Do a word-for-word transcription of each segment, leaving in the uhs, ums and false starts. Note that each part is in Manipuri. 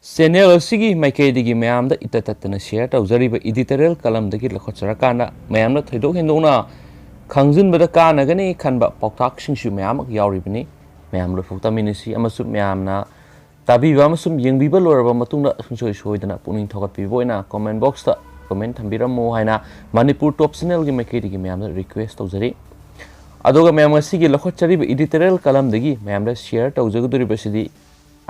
ꯆꯦꯅꯦꯜ ꯑꯁꯤꯒꯤ ꯃꯥꯏꯀꯩꯗꯒꯤ ꯃꯌꯥꯝꯗ ꯏꯇꯠ ꯇꯠꯇꯅ ꯁꯤꯌꯔ ꯇꯧꯖꯔꯤꯕ ꯏꯗꯤꯇꯣꯔꯤꯌꯦꯜ ꯀꯂꯝꯗꯒꯤ ꯂꯧꯈꯠꯆꯔꯀꯥꯟꯗ ꯃꯌꯥꯝꯅ ꯊꯣꯏꯗꯣꯛ ꯍꯦꯟꯗꯣꯛꯅ ꯈꯪꯖꯤꯟꯕꯗ ꯀꯥꯟꯅꯒꯅꯤ ꯈꯟꯕ ꯄꯥꯎꯇꯥꯛꯁꯤꯡꯁꯨ ꯃꯌꯥꯝ ꯑꯃ ꯌꯥꯎꯔꯤꯕꯅꯤ꯫ ꯃꯌꯥꯝ ꯂꯣꯏꯐꯥꯎ ꯇꯥꯃꯤꯟꯅꯁꯤ ꯑꯃꯁꯨꯡ ꯃꯌꯥꯝꯅ ꯇꯥꯕꯤꯕ ꯑꯃꯁꯨꯡ ꯌꯦꯡꯕꯤꯕ ꯂꯣꯏꯔꯕ ꯃꯇꯨꯡꯗ ꯁꯨꯡꯁꯣꯏ ꯁꯣꯏꯗꯅ ꯄꯨꯛꯅꯤꯡ ꯊꯧꯒꯠꯄꯤꯕ ꯑꯣꯏꯅ ꯀꯣꯃꯦꯟ ꯕꯣꯛꯁꯇ ꯀꯣꯃꯦꯟ ꯊꯝꯕꯤꯔꯝꯃꯨ ꯍꯥꯏꯅ ꯃꯅꯤꯄꯨꯔ ꯇꯣꯞ ꯆꯦꯅꯦꯜꯒꯤ ꯃꯥꯏꯀꯩꯗꯒꯤ ꯃꯌꯥꯝꯗ ꯔꯤꯀ꯭ꯋꯦꯁ ꯇꯧꯖꯔꯤ꯫ ꯑꯗꯨꯒ ꯃꯌꯥꯝ ꯉꯁꯤꯒꯤ ꯂꯧꯈꯠꯆꯔꯤꯕ ꯏꯗꯤꯇꯣꯔꯤꯌꯦꯜ ꯀꯂꯝꯗꯒꯤ ꯃꯌꯥꯝꯗ ꯁꯤꯌꯔ ꯇꯧꯖꯒꯗꯧꯔꯤꯕꯁꯤꯗꯤ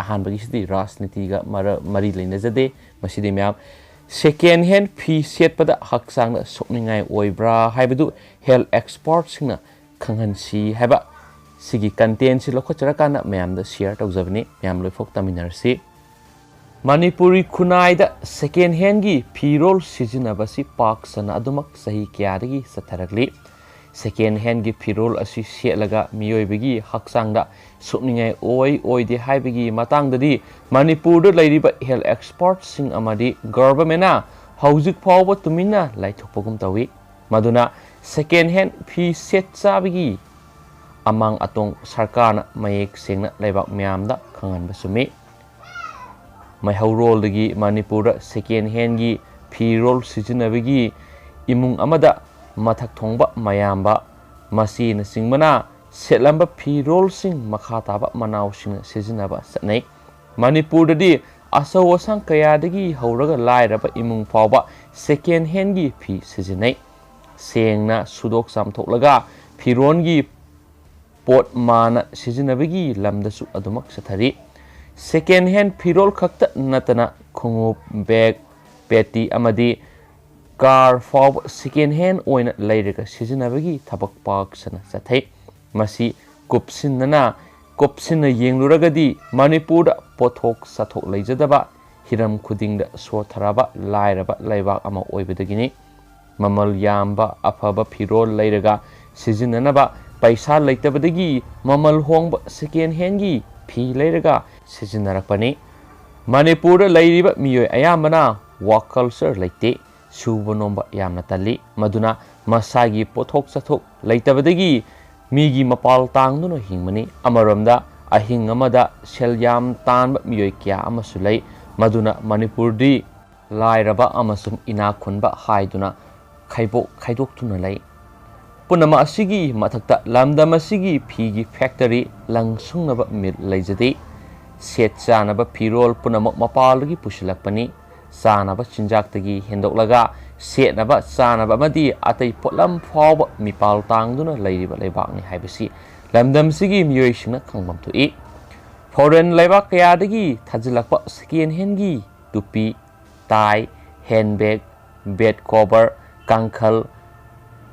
ꯑꯍꯥꯟꯕꯒꯤꯁꯤꯗꯤ ꯔꯥꯖꯅꯤꯇꯤꯒ ꯃꯔ-, ꯃꯔꯤ ꯂꯩꯅꯖꯗꯦ꯫ ꯃꯁꯤꯗꯤ ꯃꯌꯥꯝ ꯁꯦꯀꯦꯟ ꯍꯦꯟ ꯐꯤ ꯁꯦꯠꯄꯗ ꯍꯛꯆꯥꯡꯗ ꯁꯣꯛꯅꯤꯡꯉꯥꯏ ꯑꯣꯏꯕ꯭ꯔꯥ ꯍꯥꯏꯕꯗꯨ ꯍꯦꯜꯊ ꯑꯦꯛꯁꯄꯔꯠꯁꯤꯡꯅ ꯈꯪꯍꯟꯁꯤ ꯍꯥꯏꯕ ꯁꯤꯒꯤ ꯀꯟꯇꯦꯟꯁꯤ ꯂꯧꯈꯠꯆꯔꯀꯥꯟꯗ ꯃꯌꯥꯝꯗ ꯁꯤꯌꯔ ꯇꯧꯖꯕꯅꯤ꯫ ꯃꯌꯥꯝ ꯂꯣꯏꯐꯥꯎ ꯇꯥꯃꯤꯟꯅꯔꯁꯤ꯫ ꯃꯅꯤꯄꯨꯔꯤ ꯈꯨꯟꯅꯥꯏꯗ ꯁꯦꯀꯦꯟ ꯍꯦꯟꯒꯤ ꯐꯤꯔꯣꯜ ꯁꯤꯖꯤꯟꯅꯕꯁꯤ ꯄꯥꯛ ꯁꯟꯅ ꯑꯗꯨꯃꯛ ꯆꯍꯤ ꯀꯌꯥꯗꯒꯤ ꯆꯠꯊꯔꯛꯂꯤ꯫ ꯁꯦꯀꯦꯟ ꯍꯦꯟꯒꯤ ꯐꯤꯔꯣꯜ ꯑꯁꯤ ꯁꯦꯠꯂꯒ ꯃꯤꯑꯣꯏꯕꯒꯤ ꯍꯛꯆꯥꯡꯗ ꯁꯣꯛꯅꯤꯡꯉꯥꯏ ꯑꯣꯏ ꯑꯣꯏꯗꯦ ꯍꯥꯏꯕꯒꯤ ꯃꯇꯥꯡꯗꯗꯤ ꯃꯅꯤꯄꯨꯔꯗ ꯂꯩꯔꯤꯕ ꯍꯦꯜꯊ ꯑꯦꯛꯁꯄꯔꯠꯁꯤꯡ ꯑꯃꯗꯤ ꯒꯚꯔꯟꯃꯦꯟꯅ ꯍꯧꯖꯤꯛ ꯐꯥꯎꯕ ꯇꯨꯃꯤꯟꯅ ꯂꯩꯊꯣꯛꯄꯒꯨꯝ ꯇꯧꯏ꯫ ꯃꯗꯨꯅ ꯁꯦꯀꯦꯟ ꯍꯦꯟ ꯐꯤ ꯁꯦꯠ ꯆꯥꯕꯒꯤ ꯑꯃꯥꯡ ꯑꯇꯣꯡ ꯁꯔꯀꯥꯔꯅ ꯃꯌꯦꯛ ꯁꯦꯡꯅ ꯂꯩꯕꯥꯛ ꯃꯤꯌꯥꯝꯗ ꯈꯪꯍꯟꯕ ꯆꯨꯝꯃꯤ꯫ ꯃꯩꯍꯧꯔꯣꯜꯗꯒꯤ ꯃꯅꯤꯄꯨꯔꯗ ꯁꯦꯀꯦꯟ ꯍꯦꯟꯒꯤ ꯐꯤꯔꯣꯜ ꯁꯤꯖꯤꯟꯅꯕꯒꯤ ꯏꯃꯨꯡ ꯑꯃꯗ ꯃꯊꯛ ꯊꯣꯡꯕ ꯃꯌꯥꯝꯕ, ꯃꯆꯦꯅꯆꯤꯡꯕꯅ ꯁꯦꯠꯂꯝꯕ ꯐꯤꯔꯣꯜꯁꯤꯡ ꯃꯈꯥ ꯇꯥꯕ ꯃꯅꯥꯎꯁꯤꯡꯅ ꯁꯤꯖꯤꯟꯅꯕ ꯆꯠꯅꯩ꯫ ꯃꯅꯤꯄꯨꯔꯗꯗꯤ ꯑꯆꯧ ꯑꯁꯥꯡ ꯀꯌꯥꯗꯒꯤ ꯍꯧꯔꯒ ꯂꯥꯏꯔꯕ ꯏꯃꯨꯡ ꯐꯥꯎꯕ ꯁꯦꯀꯦꯟ ꯍꯦꯟꯒꯤ ꯐꯤ ꯁꯤꯖꯤꯟꯅꯩ꯫ ꯁꯦꯡꯅ ꯁꯨꯗꯣꯛ ꯆꯥꯝꯊꯣꯛꯂꯒ ꯐꯤꯔꯣꯟꯒꯤ ꯄꯣꯠ ꯃꯥꯅ ꯁꯤꯖꯤꯟꯅꯕꯒꯤ ꯂꯝꯗꯁꯨ ꯑꯗꯨꯃꯛ ꯆꯠꯊꯔꯤ꯫ ꯁꯦꯀꯦꯟ ꯍꯦꯟ ꯐꯤꯔꯣꯜ ꯈꯛꯇ ꯅꯠꯇꯅ ꯈꯣꯡꯎꯞ, ꯕꯦꯒ, ꯄꯦꯇꯤ ꯑꯃꯗꯤ ꯀꯥꯔ ꯐꯥꯎꯕ ꯁꯦꯀꯦꯟ ꯍꯦꯟ ꯑꯣꯏꯅ ꯂꯩꯔꯒ ꯁꯤꯖꯤꯟꯅꯕꯒꯤ ꯊꯕꯛ ꯄꯥꯛ ꯁꯟꯅ ꯆꯠꯊꯩ꯫ ꯃꯁꯤ ꯀꯨꯞꯁꯤꯟꯅꯅ, ꯀꯨꯞꯁꯤꯟꯅ ꯌꯦꯡꯂꯨꯔꯒꯗꯤ ꯃꯅꯤꯄꯨꯔꯗ ꯄꯣꯠꯊꯣꯛ ꯆꯥꯊꯣꯛ ꯂꯩꯖꯗꯕ, ꯍꯤꯔꯝ ꯈꯨꯗꯤꯡꯗ ꯁꯣꯠꯊꯔꯕ ꯂꯥꯏꯔꯕ ꯂꯩꯕꯥꯛ ꯑꯃ ꯑꯣꯏꯕꯗꯒꯤꯅꯤ꯫ ꯃꯃꯜ ꯌꯥꯝꯕ ꯑꯐꯕ ꯐꯤꯔꯣꯜ ꯂꯩꯔꯒ ꯁꯤꯖꯤꯟꯅꯅꯕ ꯄꯩꯁꯥ ꯂꯩꯇꯕꯗꯒꯤ ꯃꯃꯜ ꯍꯣꯡꯕ ꯁꯦꯀꯦꯟ ꯍꯦꯟꯒꯤ ꯐꯤ ꯂꯩꯔꯒ ꯁꯤꯖꯤꯟꯅꯔꯛꯄꯅꯤ꯫ ꯃꯅꯤꯄꯨꯔꯗ ꯂꯩꯔꯤꯕ ꯃꯤꯑꯣꯏ ꯑꯌꯥꯝꯕꯅ ꯋꯥꯔꯛ ꯀꯜꯆꯔ ꯂꯩꯇꯦ, ꯁꯨꯕ ꯅꯣꯝꯕ ꯌꯥꯝꯅ ꯇꯜꯂꯤ꯫ ꯃꯗꯨꯅ ꯃꯁꯥꯒꯤ ꯄꯣꯠꯊꯣꯛ ꯆꯥꯊꯣꯛ ꯂꯩꯇꯕꯗꯒꯤ ꯃꯤꯒꯤ ꯃꯄꯥꯜ ꯇꯥꯡꯗꯨꯅ ꯍꯤꯡꯕꯅꯤ꯫ ꯑꯃꯔꯣꯝꯗ ꯑꯍꯤꯡ ꯑꯃꯗ ꯁꯦꯜ ꯌꯥꯝ ꯇꯥꯟꯕ ꯃꯤꯑꯣꯏ ꯀꯌꯥ ꯑꯃꯁꯨ ꯂꯩ꯫ ꯃꯗꯨꯅ ꯃꯅꯤꯄꯨꯔꯗꯤ ꯂꯥꯏꯔꯕ ꯑꯃꯁꯨꯡ ꯏꯅꯥꯛ ꯈꯨꯟꯕ ꯍꯥꯏꯗꯨꯅ ꯈꯥꯏꯕꯣꯛ ꯈꯥꯏꯗꯣꯛꯇꯨꯅ ꯂꯩ꯫ ꯄꯨꯝꯅꯃꯛ ꯑꯁꯤꯒꯤ ꯃꯊꯛꯇ ꯂꯝꯗꯝ ꯑꯁꯤꯒꯤ ꯐꯤꯒꯤ ꯐꯦꯛꯇꯔꯤ, ꯂꯪ ꯁꯨꯡꯅꯕ ꯃꯤꯜ ꯂꯩꯖꯗꯦ꯫ ꯁꯦꯠ ꯆꯥꯅꯕ ꯐꯤꯔꯣꯜ ꯄꯨꯝꯅꯃꯛ ꯃꯄꯥꯟꯗꯒꯤ ꯄꯨꯁꯤꯜꯂꯛꯄꯅꯤ꯫ ꯆꯥꯅꯕ ꯆꯤꯟꯖꯥꯛꯇꯒꯤ ꯍꯦꯟꯗꯣꯛꯂꯒ ꯁꯦꯠꯅꯕ ꯆꯥꯅꯕ ꯑꯃꯗꯤ ꯑꯇꯩ ꯄꯣꯠꯂꯝ ꯐꯥꯎꯕ ꯃꯤꯄꯥꯜ ꯇꯥꯡꯗꯨꯅ ꯂꯩꯔꯤꯕ ꯂꯩꯕꯥꯛꯅꯤ ꯍꯥꯏꯕꯁꯤ ꯂꯝꯗꯝꯁꯤꯒꯤ ꯃꯤꯑꯣꯏꯁꯤꯡꯅ ꯈꯪꯐꯝ ꯊꯣꯛꯏ꯫ ꯐꯣꯔꯦꯟ ꯂꯩꯕꯥꯛ ꯀꯌꯥꯗꯒꯤ ꯊꯥꯖꯤꯜꯂꯛꯄ ꯁꯦꯀꯦꯟ ꯍꯦꯟꯒꯤ ꯇꯨꯄꯤ, ꯇꯥꯏ, ꯍꯦꯟꯕꯦꯒ, ꯕꯦꯗ ꯀꯣꯚꯔ, ꯀꯥꯡꯈꯜ,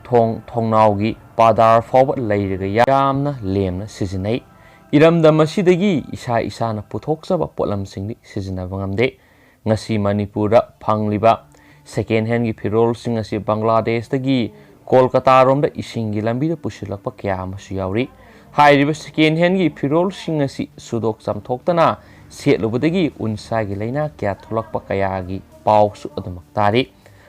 ꯊꯣꯡ ꯊꯣꯡꯅꯥꯎꯒꯤ ꯄꯥꯗꯥꯔ ꯐꯥꯎꯕ ꯂꯩꯔꯒ ꯌꯥꯝꯅ ꯂꯦꯝꯅ ꯁꯤꯖꯤꯟꯅꯩ꯫ ꯏꯔꯝꯗꯝ ꯑꯁꯤꯗꯒꯤ ꯏꯁꯥ ꯏꯁꯥꯅ ꯄꯨꯊꯣꯛꯆꯕ ꯄꯣꯠꯂꯝꯁꯤꯡꯗꯤ ꯁꯤꯖꯤꯟꯅꯕ ꯉꯝꯗꯦ꯫ ꯉꯁꯤ ꯃꯅꯤꯄꯨꯔꯗ ꯐꯪꯂꯤꯕ ꯁꯦꯀꯦꯟ ꯍꯦꯟꯒꯤ ꯐꯤꯔꯣꯜꯁꯤꯡ ꯑꯁꯤ ꯕꯪꯒ꯭ꯂꯥꯗꯦꯁꯇꯒꯤ ꯀꯣꯜꯀꯇꯥꯔꯣꯝꯗ ꯏꯁꯤꯡꯒꯤ ꯂꯝꯕꯤꯗ ꯄꯨꯁꯤꯜꯂꯛꯄ ꯀꯌꯥ ꯑꯃꯁꯨ ꯌꯥꯎꯔꯤ꯫ ꯍꯥꯏꯔꯤꯕ ꯁꯦꯀꯦꯟ ꯍꯦꯟꯒꯤ ꯐꯤꯔꯣꯜꯁꯤꯡ ꯑꯁꯤ ꯁꯨꯗꯣꯛ ꯆꯥꯝꯊꯣꯛꯇꯅ ꯁꯦꯠꯂꯨꯕꯗꯒꯤ ꯎꯟꯁꯥꯒꯤ ꯂꯥꯏꯅꯥ ꯀꯌꯥ ꯊꯣꯛꯂꯛꯄ ꯀꯌꯥꯒꯤ ꯄꯥꯎꯁꯨ ꯑꯗꯨꯃꯛ ꯇꯥꯔꯤ꯫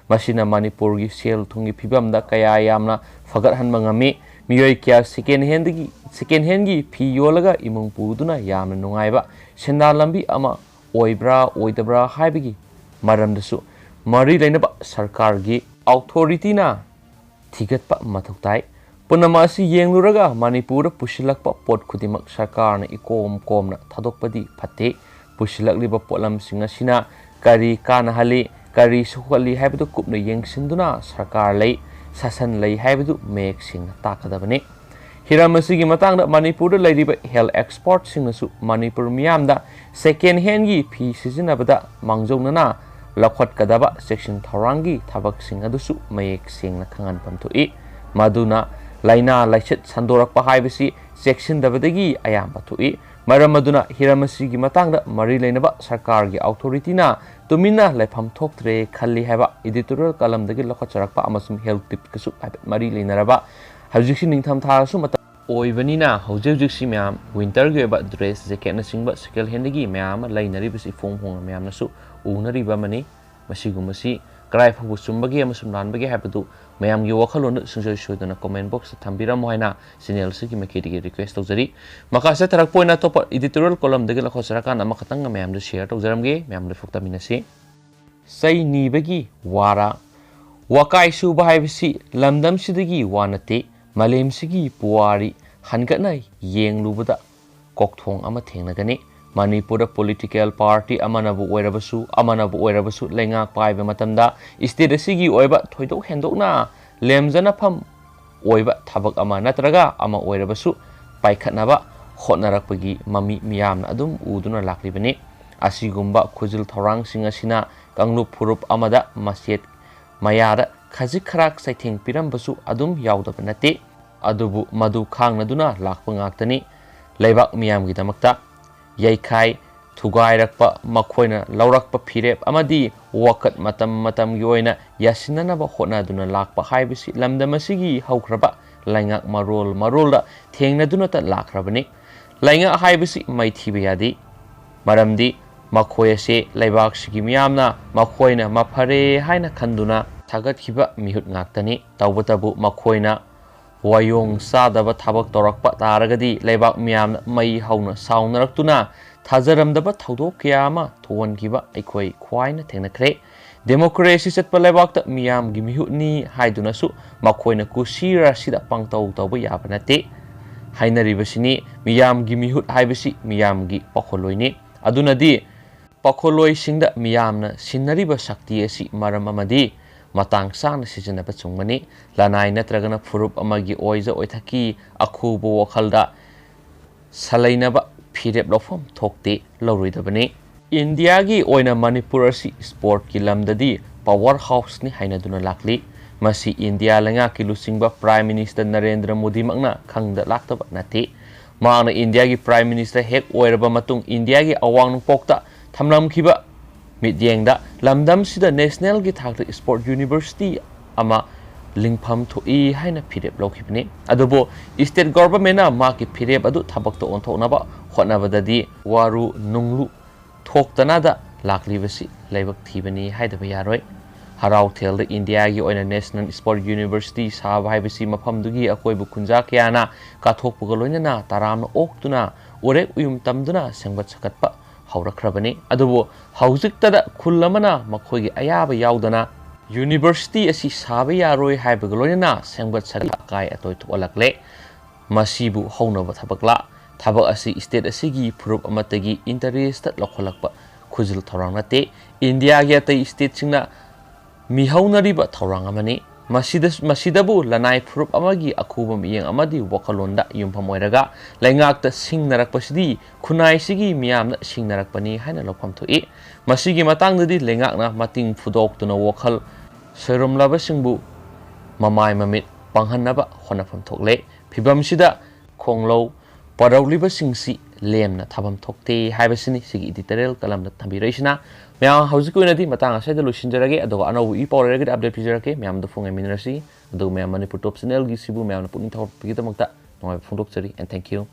ꯃꯁꯤꯅ ꯃꯅꯤꯄꯨꯔꯒꯤ ꯁꯦꯜ ꯊꯨꯝꯒꯤ ꯐꯤꯕꯝꯗ ꯀꯌꯥ ꯌꯥꯝꯅ ꯐꯒꯠꯍꯟꯕ ꯉꯝꯃꯤ꯫ ꯃꯤꯑꯣꯏ ꯀꯌꯥ ꯁꯦꯀꯦꯟ ꯍꯦꯟꯗꯒꯤ, ꯁꯦꯀꯦꯟ ꯍꯦꯟꯒꯤ ꯐꯤ ꯌꯣꯜꯂꯒ ꯏꯃꯨꯡ ꯄꯨꯗꯨꯅ ꯌꯥꯝꯅ ꯅꯨꯡꯉꯥꯏꯕ ꯁꯦꯟꯗꯥꯟ ꯂꯝꯕꯤ ꯑꯃ ꯑꯣꯏꯕ꯭ꯔꯥ ꯑꯣꯏꯗꯕ꯭ꯔꯥ ꯍꯥꯏꯕꯒꯤ ꯃꯔꯝꯗꯁꯨ ꯃꯔꯤ ꯂꯩꯅꯕ ꯁꯔꯀꯥꯔꯒꯤ ꯑꯣꯊꯣꯔꯤꯇꯤꯅ ꯊꯤꯒꯠꯄ ꯃꯊꯧ ꯇꯥꯏ꯫ ꯄꯨꯝꯅꯃꯛ ꯑꯁꯤ ꯌꯦꯡꯂꯨꯔꯒ ꯃꯅꯤꯄꯨꯔꯗ ꯄꯨꯁꯤꯜꯂꯛꯄ ꯄꯣꯠ ꯈꯨꯗꯤꯡꯃꯛ ꯁꯔꯀꯥꯔꯅ ꯏꯀꯣꯝ ꯀꯣꯝꯅ ꯊꯥꯗꯣꯛꯄꯗꯤ ꯐꯠꯇꯦ꯫ ꯄꯨꯁꯤꯜꯂꯛꯂꯤꯕ ꯄꯣꯠꯂꯝꯁꯤꯡ ꯑꯁꯤꯅ ꯀꯔꯤ ꯀꯥꯟꯅꯍꯜꯂꯤ, ꯀꯔꯤ ꯁꯣꯛꯍꯜꯂꯤ ꯍꯥꯏꯕꯗꯨ ꯀꯨꯞꯅ ꯌꯦꯡꯁꯤꯟꯗꯨꯅ ꯁꯔꯀꯥꯔ ꯂꯩ, ꯁꯥꯁꯟ ꯂꯩ ꯍꯥꯏꯕꯗꯨ ꯃꯌꯦꯛ ꯁꯦꯡꯅ ꯇꯥꯛꯀꯗꯕꯅꯤ꯫ ꯍꯤꯔꯝ ꯑꯁꯤꯒꯤ ꯃꯇꯥꯡꯗ ꯃꯅꯤꯄꯨꯔꯗ ꯂꯩꯔꯤꯕ ꯍꯦꯜꯊ ꯑꯦꯛꯁꯄꯔꯠꯁꯤꯡꯅꯁꯨ ꯃꯅꯤꯄꯨꯔ ꯃꯤꯌꯥꯝꯗ ꯁꯦꯀꯦꯟ ꯍꯦꯟꯒꯤ ꯐꯤ ꯁꯤꯖꯤꯟꯅꯕꯗ ꯃꯥꯡꯖꯧꯅꯅ ꯂꯧꯈꯠꯀꯗꯕ ꯆꯦꯛꯁꯤꯟ ꯊꯧꯔꯥꯡꯒꯤ ꯊꯕꯛꯁꯤꯡ ꯑꯗꯨꯁꯨ ꯃꯌꯦꯛ ꯁꯦꯡꯅ ꯈꯪꯍꯟꯐꯝ ꯊꯣꯛꯏ꯫ ꯃꯗꯨꯅ ꯂꯥꯏꯅꯥ ꯂꯥꯏꯆꯠ ꯁꯟꯗꯣꯔꯛꯄ ꯍꯥꯏꯕꯁꯤ ꯆꯦꯛꯁꯤꯟꯗꯕꯗꯒꯤ ꯑꯌꯥꯝꯕ ꯊꯣꯛꯏ꯫ ꯃꯔꯝ ꯑꯗꯨꯅ ꯍꯤꯔꯝ ꯑꯁꯤꯒꯤ ꯃꯇꯥꯡꯗ ꯃꯔꯤ ꯂꯩꯅꯕ ꯁꯔꯀꯥꯔꯒꯤ ꯑꯣꯊꯣꯔꯤꯇꯤꯅ ꯇꯨꯃꯤꯟꯅ ꯂꯩꯐꯝ ꯊꯣꯛꯇ꯭ꯔꯦ ꯈꯜꯂꯤ ꯍꯥꯏꯕ ꯏꯗꯤꯇꯣꯔꯤꯌꯦꯜ ꯀꯂꯝꯗꯒꯤ ꯂꯧꯈꯠꯆꯔꯛꯄ ꯑꯃꯁꯨꯡ ꯍꯦꯜꯊ ꯇꯤꯞꯀꯁꯨ ꯍꯥꯏꯐꯦꯠ ꯃꯔꯤ ꯂꯩꯅꯔꯕ, ꯍꯧꯖꯤꯛꯁꯤ ꯅꯤꯡꯊꯝꯊꯥꯁꯨ ꯃꯇꯝ ꯑꯣꯏꯕꯅꯤꯅ ꯍꯧꯖꯤꯛ ꯍꯧꯖꯤꯛꯁꯤ ꯃꯌꯥꯝ ꯋꯤꯟꯇꯔꯒꯤ ꯑꯣꯏꯕ ꯗ꯭ꯔꯦꯁ, ꯖꯦꯀꯦꯠꯅꯆꯤꯡꯕ ꯁꯦꯀꯦꯟ ꯍꯦꯟꯗꯒꯤ ꯃꯌꯥꯝ ꯑꯃ ꯂꯩꯅꯔꯤꯕꯁꯤ ꯏꯐꯣꯡ ꯐꯣꯡꯅ ꯃꯌꯥꯝꯅꯁꯨ ꯎꯅꯔꯤꯕ ꯑꯃꯅꯤ꯫ ꯃꯁꯤꯒꯨꯝꯕꯁꯤ ꯀꯗꯥꯏ ꯐꯥꯎꯕ ꯆꯨꯝꯕꯒꯦ ꯑꯃꯁꯨꯡ ꯂꯥꯟꯕꯒꯦ ꯍꯥꯏꯕꯗꯨ ꯃꯌꯥꯝꯒꯤ ꯋꯥꯈꯜꯂꯣꯟꯗꯨ ꯁꯨꯡꯁꯣꯏ ꯁꯣꯏꯗꯅ comment box ꯇ ꯊꯝꯕꯤꯔꯝꯃꯨ ꯍꯥꯏꯅ channel ꯑꯁꯤꯒꯤ ꯃꯥꯏꯀꯩꯗꯒꯤ request ꯇꯧꯖꯔꯤ꯫ ꯃꯈꯥ ꯆꯠꯊꯔꯛꯄ ꯑꯣꯏꯅ ꯑꯇꯣꯞꯄ editorial column ꯗꯒꯤ ꯂꯧꯈꯠꯆꯔꯀꯥꯟꯗ ꯑꯃꯈꯛꯇꯪꯒ ꯃꯌꯥꯝꯗ share ꯇꯧꯖꯔꯝꯒꯦ꯫ ꯃꯌꯥꯝ ꯂꯣꯏꯐꯨꯛ ꯇꯥꯃꯤꯟꯅꯁꯤ꯫ ꯆꯩ ꯅꯤꯕꯒꯤ ꯋꯥꯔꯥ꯫ ꯋꯥꯀꯥꯏ ꯁꯨꯕ ꯍꯥꯏꯕꯁꯤ ꯂꯝꯗꯝꯁꯤꯗꯒꯤ ꯋꯥ ꯅꯠꯇꯦ, ꯃꯥꯂꯦꯝꯁꯤꯒꯤ ꯄꯨꯋꯥꯔꯤ ꯍꯟꯒꯠꯅ ꯌꯦꯡꯂꯨꯕꯗ ꯀꯣꯛꯊꯣꯡ ꯑꯃ ꯊꯦꯡꯅꯒꯅꯤ꯫ ꯃꯅꯤꯄꯨꯔꯗ political party ꯑꯃꯅꯕꯨ ꯑꯣꯏꯔꯕꯁꯨ, ꯑꯃꯅꯕꯨ ꯑꯣꯏꯔꯕꯁꯨ ꯂꯩꯉꯥꯛ ꯄꯥꯏꯕ ꯃꯇꯝꯗ state ꯑꯁꯤꯒꯤ ꯑꯣꯏꯕ ꯊꯣꯏꯗꯣꯛ ꯍꯦꯟꯗꯣꯛꯅ ꯂꯦꯝꯖꯅꯐꯝ ꯑꯣꯏꯕ ꯊꯕꯛ ꯑꯃ ꯅꯠꯇ꯭ꯔꯒ ꯑꯃ ꯑꯣꯏꯔꯕꯁꯨ ꯄꯥꯏꯈꯠꯅꯕ ꯍꯣꯠꯅꯔꯛꯄꯒꯤ ꯃꯃꯤ ꯃꯤꯌꯥꯝꯅ ꯑꯗꯨꯝ ꯎꯗꯨꯅ ꯂꯥꯛꯂꯤꯕꯅꯤ꯫ ꯑꯁꯤꯒꯨꯝꯕ ꯈꯨꯖꯤꯜ ꯊꯧꯔꯥꯡꯁꯤꯡ ꯑꯁꯤꯅ ꯀꯥꯡꯂꯨꯞ ꯐꯨꯔꯨꯞ ꯑꯃꯗ ꯃꯆꯦꯠ ꯃꯌꯥꯗ ꯈꯖꯤꯛ ꯈꯔꯥꯛ ꯆꯩꯊꯦꯡ ꯄꯤꯔꯝꯕꯁꯨ ꯑꯗꯨꯝ ꯌꯥꯎꯗꯕ ꯅꯠꯇꯦ꯫ ꯑꯗꯨꯕꯨ ꯃꯗꯨ ꯈꯥꯡꯅꯗꯨꯅ ꯂꯥꯛꯄ ꯉꯥꯛꯇꯅꯤ꯫ ꯂꯩꯕꯥꯛ ꯃꯤꯌꯥꯝꯒꯤꯗꯃꯛꯇ ꯌꯩꯈꯥꯏ ꯊꯨꯒꯥꯏꯔꯛꯄ, ꯃꯈꯣꯏꯅ ꯂꯧꯔꯛꯄ ꯐꯤꯔꯦꯞ ꯑꯃꯗꯤ ꯋꯥꯀꯠ ꯃꯇꯝ ꯃꯇꯝꯒꯤ ꯑꯣꯏꯅ ꯌꯥꯁꯤꯟꯅꯅꯕ ꯍꯣꯠꯅꯗꯨꯅ ꯂꯥꯛꯄ ꯍꯥꯏꯕꯁꯤ ꯂꯝꯗꯝ ꯑꯁꯤꯒꯤ ꯍꯧꯈ꯭ꯔꯕ ꯂꯩꯉꯥꯛ ꯃꯔꯣꯜ ꯃꯔꯣꯜꯗ ꯊꯦꯡꯅꯗꯨꯅꯇ ꯂꯥꯛꯈ꯭ꯔꯕꯅꯤ꯫ ꯂꯩꯉꯥꯛ ꯍꯥꯏꯕꯁꯤ ꯃꯩ ꯊꯤꯕ ꯌꯥꯗꯦ꯫ ꯃꯔꯝꯗꯤ ꯃꯈꯣꯏ ꯑꯁꯤ ꯂꯩꯕꯥꯛꯁꯤꯒꯤ ꯃꯤꯌꯥꯝꯅ ꯃꯈꯣꯏꯅ ꯃꯐꯔꯦ ꯍꯥꯏꯅ ꯈꯟꯗꯨꯅ ꯊꯥꯒꯠꯈꯤꯕ ꯃꯤꯍꯨꯠ ꯉꯥꯛꯇꯅꯤ꯫ ꯇꯧꯕꯇꯕꯨ ꯃꯈꯣꯏꯅ ꯋꯥꯌꯣꯡ ꯆꯥꯗꯕ ꯊꯕꯛ ꯇꯧꯔꯛꯄ ꯇꯥꯔꯒꯗꯤ ꯂꯩꯕꯥꯛ ꯃꯤꯌꯥꯝꯅ ꯃꯩ ꯍꯧꯅ ꯁꯥꯎꯅꯔꯛꯇꯨꯅ ꯊꯥꯖꯔꯝꯗꯕ ꯊꯧꯗꯣꯛ ꯀꯌꯥ ꯑꯃ ꯊꯣꯛꯍꯟꯈꯤꯕ ꯑꯩꯈꯣꯏ ꯈ꯭ꯋꯥꯏꯅ ꯊꯦꯡꯅꯈ꯭ꯔꯦ꯫ Democracy ꯆꯠꯄ ꯂꯩꯕꯥꯛꯇ ꯃꯤꯌꯥꯝꯒꯤ ꯃꯤꯍꯨꯠꯅꯤ ꯍꯥꯏꯗꯨꯅꯁꯨ ꯃꯈꯣꯏꯅ ꯀꯨꯁꯤ ꯔꯥꯁꯤꯗ ꯄꯪꯇꯧ ꯇꯧꯕ ꯌꯥꯕ ꯅꯠꯇꯦ꯫ ꯍꯥꯏꯅꯔꯤꯕꯁꯤꯅꯤ, ꯃꯤꯌꯥꯝꯒꯤ ꯃꯤꯍꯨꯠ ꯍꯥꯏꯕꯁꯤ ꯃꯤꯌꯥꯝꯒꯤ ꯄꯥꯈꯣꯜꯂꯣꯏꯅꯤ꯫ ꯑꯗꯨꯅꯗꯤ ꯄꯥꯈꯣꯜꯂꯣꯏꯁꯤꯡꯗ ꯃꯤꯌꯥꯝꯅ ꯁꯤꯟꯅꯔꯤꯕ ꯁꯛꯇꯤ ꯑꯁꯤ ꯃꯔꯝ ꯑꯃꯗꯤ ꯃꯇꯥꯡ ꯆꯥꯅ ꯁꯤꯖꯤꯟꯅꯕ ꯆꯨꯝꯒꯅꯤ꯫ ꯂꯅꯥꯏ ꯅꯠꯇ꯭ꯔꯒꯅ ꯐꯨꯔꯨꯞ ꯑꯃꯒꯤ ꯑꯣꯏꯖ ꯑꯣꯏꯊꯛꯀꯤ ꯑꯈꯨꯕ ꯋꯥꯈꯜꯗ ꯁꯥꯂꯩꯅꯕ ꯐꯤꯔꯦꯞ ꯂꯧꯐꯝ ꯊꯣꯛꯇꯦ, ꯂꯧꯔꯣꯏꯗꯕꯅꯤ꯫ ꯏꯟꯗꯤꯌꯥꯒꯤ ꯑꯣꯏꯅ ꯃꯅꯤꯄꯨꯔ ꯑꯁꯤ sportꯀꯤ ꯂꯝꯗꯗꯤ power houseꯅꯤ ꯍꯥꯏꯅꯗꯨꯅ ꯂꯥꯛꯂꯤ꯫ ꯃꯁꯤ ꯏꯟꯗꯤꯌꯥ ꯂꯩꯉꯥꯛꯀꯤ ꯂꯨꯆꯤꯡꯕ Prime Minister ꯅꯔꯦꯟꯗ꯭ꯔ ꯃꯣꯗꯤꯃꯛꯅ ꯈꯪꯗ ꯂꯥꯛꯇꯕ ꯅꯠꯇꯦ꯫ ꯃꯍꯥꯛꯅ ꯏꯟꯗꯤꯌꯥꯒꯤ Prime Minister ꯍꯦꯛ ꯑꯣꯏꯔꯕ ꯃꯇꯨꯡ ꯏꯟꯗꯤꯌꯥꯒꯤ ꯑꯋꯥꯡ ꯅꯣꯡꯄꯣꯛꯇ ꯊꯝꯂꯝꯈꯤꯕ ꯃꯤꯠꯌꯦꯡꯗ ꯂꯝꯗꯝꯁꯤꯗ nationalꯒꯤ ꯊꯥꯛꯇ sport university ꯑꯃ ꯂꯤꯡꯐꯝ ꯊꯣꯛꯏ ꯍꯥꯏꯅ ꯐꯤꯔꯦꯞ ꯂꯧꯈꯤꯕꯅꯤ꯫ ꯑꯗꯨꯕꯨ state governmentꯅ ꯃꯍꯥꯛꯀꯤ ꯐꯤꯔꯦꯞ ꯑꯗꯨ ꯊꯕꯛꯇ ꯑꯣꯟꯊꯣꯛꯅꯕ ꯍꯣꯠꯅꯕꯗꯗꯤ ꯋꯥꯔꯨ ꯅꯨꯡꯂꯨ ꯊꯣꯛꯇꯅꯗ ꯂꯥꯛꯂꯤꯕꯁꯤ ꯂꯥꯏꯕꯛ ꯊꯤꯕꯅꯤ ꯍꯥꯏꯗꯕ ꯌꯥꯔꯣꯏ꯫ ꯍꯔꯥꯎꯊꯦꯜꯗ ꯏꯟꯗꯤꯌꯥꯒꯤ ꯑꯣꯏꯅ National Sport University ꯁꯥꯕ ꯍꯥꯏꯕꯁꯤ ꯃꯐꯝꯗꯨꯒꯤ ꯑꯀꯣꯏꯕ ꯈꯨꯟꯖꯥ ꯀꯌꯥꯅ ꯀꯠꯊꯣꯛꯄꯒ ꯂꯣꯏꯅꯅ ꯇꯔꯥꯝꯅ ꯑꯣꯛꯇꯨꯅ ꯎꯔꯦꯛ ꯎꯌꯨꯝ ꯇꯝꯗꯨꯅ ꯁꯦꯝꯒꯠ ꯁꯥꯒꯠꯄ ꯍꯧꯔꯛꯈ꯭ꯔꯕꯅꯤ꯫ ꯑꯗꯨꯕꯨ ꯍꯧꯖꯤꯛꯇꯗ ꯈꯨꯜ ꯑꯃꯅ ꯃꯈꯣꯏꯒꯤ ꯑꯌꯥꯕ ꯌꯥꯎꯗꯅ ꯌꯨꯅꯤꯚꯔꯁꯤꯇꯤ ꯑꯁꯤ ꯁꯥꯕ ꯌꯥꯔꯣꯏ ꯍꯥꯏꯕꯒ ꯂꯣꯏꯅꯅ ꯁꯦꯝꯒꯠ ꯁꯥꯒꯠ ꯑꯀꯥꯏ ꯑꯇꯣꯏ ꯊꯣꯛꯍꯜꯂꯛꯂꯦ꯫ ꯃꯁꯤꯕꯨ ꯍꯧꯅꯕ ꯊꯕꯛꯂꯥ? ꯊꯕꯛ ꯑꯁꯤ ꯁ꯭ꯇꯦꯠ ꯑꯁꯤꯒꯤ ꯐꯨꯔꯨꯞ ꯑꯃꯠꯇꯒꯤ ꯏꯟꯇꯔꯦꯁꯇ ꯂꯧꯈꯠꯂꯛꯄ ꯈꯨꯖꯤꯜ ꯊꯧꯔꯥꯡ ꯅꯠꯇꯦ꯫ ꯏꯟꯗꯤꯌꯥꯒꯤ ꯑꯇꯩ ꯁ꯭ꯇꯦꯠꯁꯤꯡꯅ ꯃꯤꯍꯧꯅꯔꯤꯕ ꯊꯧꯔꯥꯡ ꯑꯃꯅꯤ꯫ ꯃꯁꯤꯗ, ꯃꯁꯤꯗꯕꯨ ꯂꯅꯥꯏ ꯐꯨꯔꯨꯞ ꯑꯃꯒꯤ ꯑꯈꯨꯕ ꯃꯤꯠꯌꯦꯡ ꯑꯃꯗꯤ ꯋꯥꯈꯜꯂꯣꯟꯗ ꯌꯨꯝꯐꯝ ꯑꯣꯏꯔꯒ ꯂꯩꯉꯥꯛꯇ ꯁꯤꯡꯅꯔꯛꯄꯁꯤꯗꯤ ꯈꯨꯟꯅꯥꯏꯁꯤꯒꯤ ꯃꯤꯌꯥꯝꯅ ꯁꯤꯡꯅꯔꯛꯄꯅꯤ ꯍꯥꯏꯅ ꯂꯧꯐꯝ ꯊꯣꯛꯏ꯫ ꯃꯁꯤꯒꯤ ꯃꯇꯥꯡꯗꯗꯤ ꯂꯩꯉꯥꯛꯅ ꯃꯇꯤꯡ ꯐꯨꯗꯣꯛꯇꯨꯅ ꯋꯥꯈꯜ ꯁꯣꯏꯔꯣꯝꯂꯕꯁꯤꯡꯕꯨ ꯃꯃꯥꯏ ꯃꯃꯤꯠ ꯄꯥꯡꯍꯟꯅꯕ ꯍꯣꯠꯅꯐꯝ ꯊꯣꯛꯂꯦ꯫ ꯐꯤꯕꯝꯁꯤꯗ ꯈꯣꯡꯂꯧ ꯄꯥꯔꯧꯂꯤꯕꯁꯤꯡꯁꯤ ꯂꯦꯝꯅ ꯊꯥꯐꯝ ꯊꯣꯛꯇꯦ ꯍꯥꯏꯕꯁꯤꯅꯤ ꯁꯤꯒꯤ editorial columnꯗ ꯊꯝꯕꯤꯔꯛꯏꯁꯤꯅ꯫ ꯃꯌꯥꯝ, ꯍꯧꯖꯤꯛꯀꯤ ꯑꯣꯏꯅꯗꯤ ꯃꯇꯥꯡ ꯑꯁꯤꯗ ꯂꯣꯏꯁꯤꯟꯖꯔꯒꯦ, ꯑꯗꯨꯒ ꯑꯅꯧꯕ ꯏ ꯄꯥꯎ ꯂꯩꯔꯒꯗꯤ update ꯄꯤꯖꯔꯛꯀꯦ꯫ ꯃꯌꯥꯝꯗ ꯐꯣꯡꯉꯩꯃꯤꯟꯅꯔꯁꯤ꯫ ꯑꯗꯨꯒ ꯃꯌꯥꯝ, ꯃꯅꯤꯄꯨꯔ ꯇꯣꯞ ꯆꯦꯅꯦꯜꯒꯤꯁꯤꯕꯨ ꯃꯌꯥꯝꯅ ꯄꯨꯛꯅꯤꯡ ꯊꯧꯒꯠꯄꯤꯒꯤꯗꯃꯛꯇ ꯅꯨꯡꯉꯥꯏꯕ ꯐꯣꯡꯗꯣꯛꯆꯔꯤ, and thank you꯫